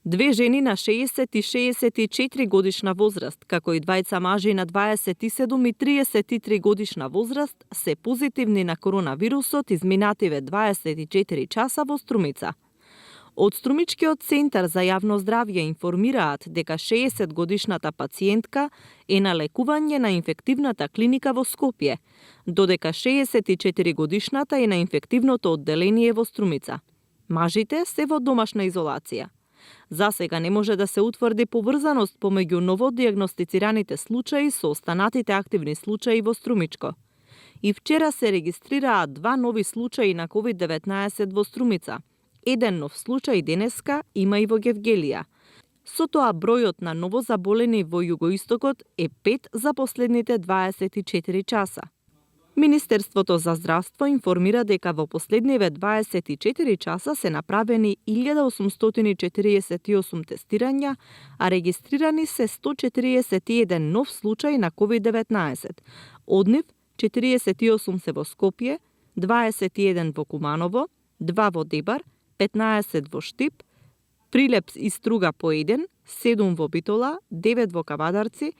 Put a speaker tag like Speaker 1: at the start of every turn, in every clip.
Speaker 1: Две жени на 60 и 64 годишна возраст, како и двајца мажи на 27 и 33 годишна возраст, се позитивни на коронавирусот изминативе 24 часа во Струмица. Од Струмичкиот центар за јавно здравје информираат дека 60 годишната пациентка е на лекување на инфективната клиника во Скопје, додека 64 годишната е на инфективното одделение во Струмица. Мажите се во домашна изолација. За сега не може да се утврди поврзаност помеѓу новодиагностицираните случаи со останатите активни случаи во Струмичко. И вчера се регистрираат 2 нови случаи на COVID-19 во Струмица. Еден нов случај денеска има и во Гевгелија. Со тоа бројот на новозаболени во југоистокот е 5 за последните 24 часа. Министерството за здравство информира дека во последниве 24 часа се направени 1848 тестирања, а регистрирани се 141 нов случај на COVID-19. Од нив 48 се во Скопје, 21 во Куманово, 2 во Дебар, 15 во Штип, Прилеп и Струга по 1, 7 во Битола, 9 во Кавадарци,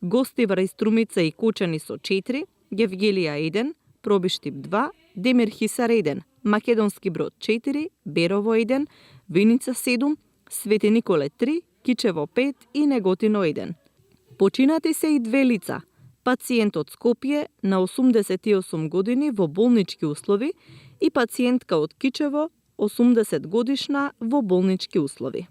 Speaker 1: Гостивар и Струмица и Кочани со 4, Гевгелија 1, Пробиштип 2, Демир Хисар 1, Македонски Брод 4, Берово 1, Виница 7, Свети Николе 3, Кичево 5 и Неготино 1. Починати се и 2 лица. Пациент од Скопје на 88 години во болнички услови и пациентка од Кичево 80 годишна во болнички услови.